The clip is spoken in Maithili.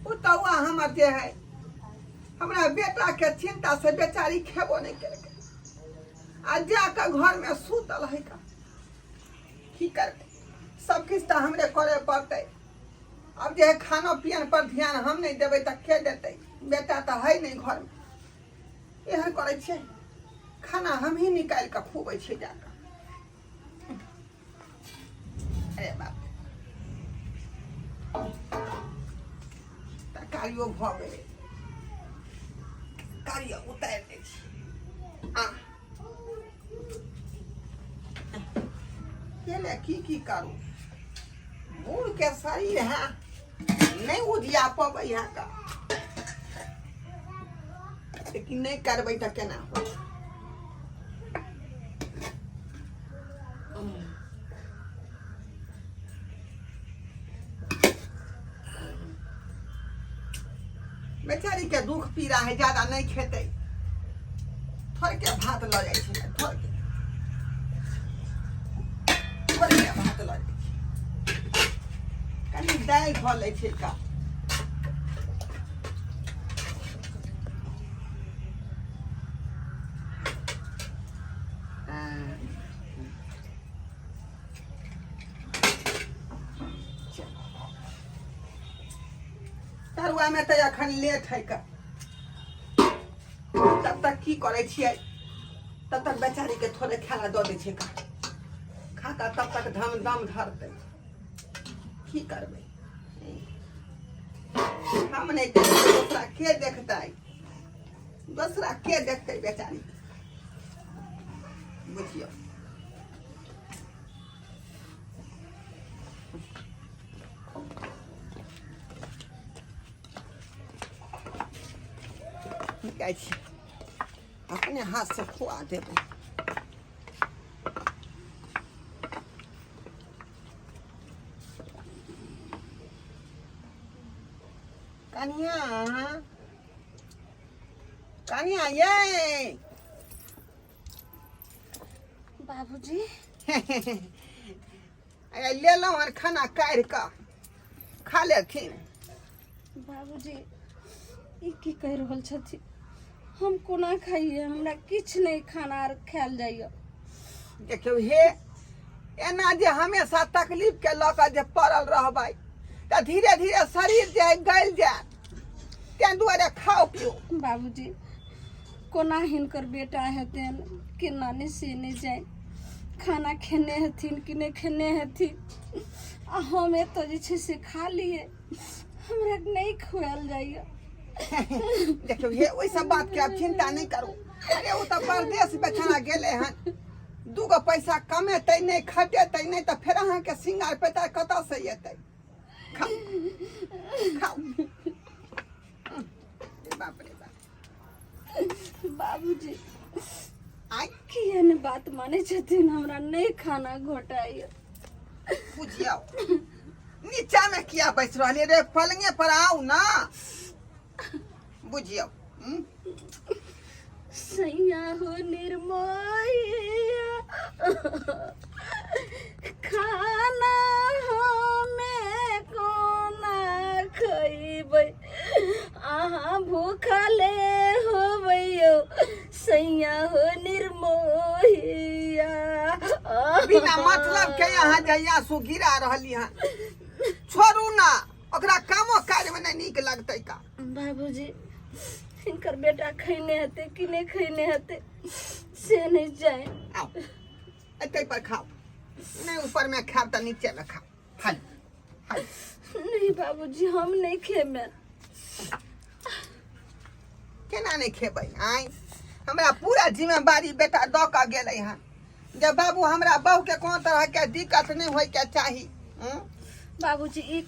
पुतौआ हमर जे है हमरा बेटा के चिंता से बेचारी खेबो नहीं केलकै आ जाके घर में सुतल है का की करबै सब किछु तऽ हमरे करे पड़तै आब जे है खाना पियन पर ध्यान हम नहीं देबै तऽ के देतै बेटा तऽ है नहीं घर में एहन करै छियै खाना हमही निकालि कऽ खुबै छियै जाकऽ अरे बाप तरकारियो भऽ गेलै तरकारियो उतारि दै छी आ केले की की करू बूढ़के शरीर है नहि उजिया पबै है का लेकिन नहि करबै तऽ केना होत बेचारी के दुख पीड़ा है ज्यादा नहीं खेतै थोड़के भात लऽ जाइ छै थोड़के थोड़के भात लऽ जाइ छै कनि दालि धऽ लै छै का तरुआमे तऽ एखन लेट है का तब तक की करै छियै तब तक बेचारीके थोड़े खाय लए दऽ दै छियै का खा कऽ तब तक धम दम धरतै की करबै हम नहि देखबै दोसरा के देखतै दोसरा के देखतै बेचारी बुझियौ जाइ छी अपने हाथसँ खुआ देबै कनिया कनिया ये बाबूजी अरे लेलहुँ हन खाना काढ़ि कऽ खा लेथिन बाबूजी ई की कहि रहल छथिन हम कोना खाइए हमरा किछु नहि खाना आर खायल जाइए देखियौ हे एना जे हमेशा तकलीफके लऽ कऽ जे पड़ल रहबै तऽ धीरे धीरे शरीर जे है गलि जायत ताहि दुआरे खाउ पिउ बाबूजी कोना हिनकर बेटा हेतनि केना नहि से नहि जानि खाना खेने हेथिन कि नहि खेने हेथिन आ हम एतऽ जे छै से खा लिए हमरा नहि खुआयल जाइए देखियौ हे ओहि सब बातके आब चिन्ता नहि करू अरे ओ तऽ परदेश बेचारा गेलै हन दूगो पैसा कमेतै नहि खटेतै नहि तऽ फेर अहाँके सिंगार पेतार कतऽसँ एतै खाउ खाउ रे बाप रे बाप बाबूजी आइ किया नहि बात मानै छथिन हमरा नहि खाना घोटाइए बुझियौ नीचा में किया बैस रहलियै रे पलंगे पर आउ ना बुझियौ हम्म? सैया हो निर्मोहिया खाना हमे कोना खइबै अहाँ भूखले होबै यौ सैया हो निर्मोहिया बिना मतलब के यहाँ जहिया सु गिरा रहली हन छोड़ू ना ओकरा कामो काज में नहीं नीक लगतै का बाबूजी हिनकर बेटा खैने हेतै कि नहि खैने हेतै से नहि जाय आओ एतै पर खाओ नहीं ऊपर में खाओ तो नीचे में खाओ हाल हाल नहीं बाबूजी हम नहीं खेबै केना नहीं खेबै आय हमरा पूरा जिम्मेवारी बेटा दऽ कऽ गेलै हन जे बाबू हमरा बहू के कोनो तरह के दिक्कत नहीं होय के चाही हम्म? बाबूजी ई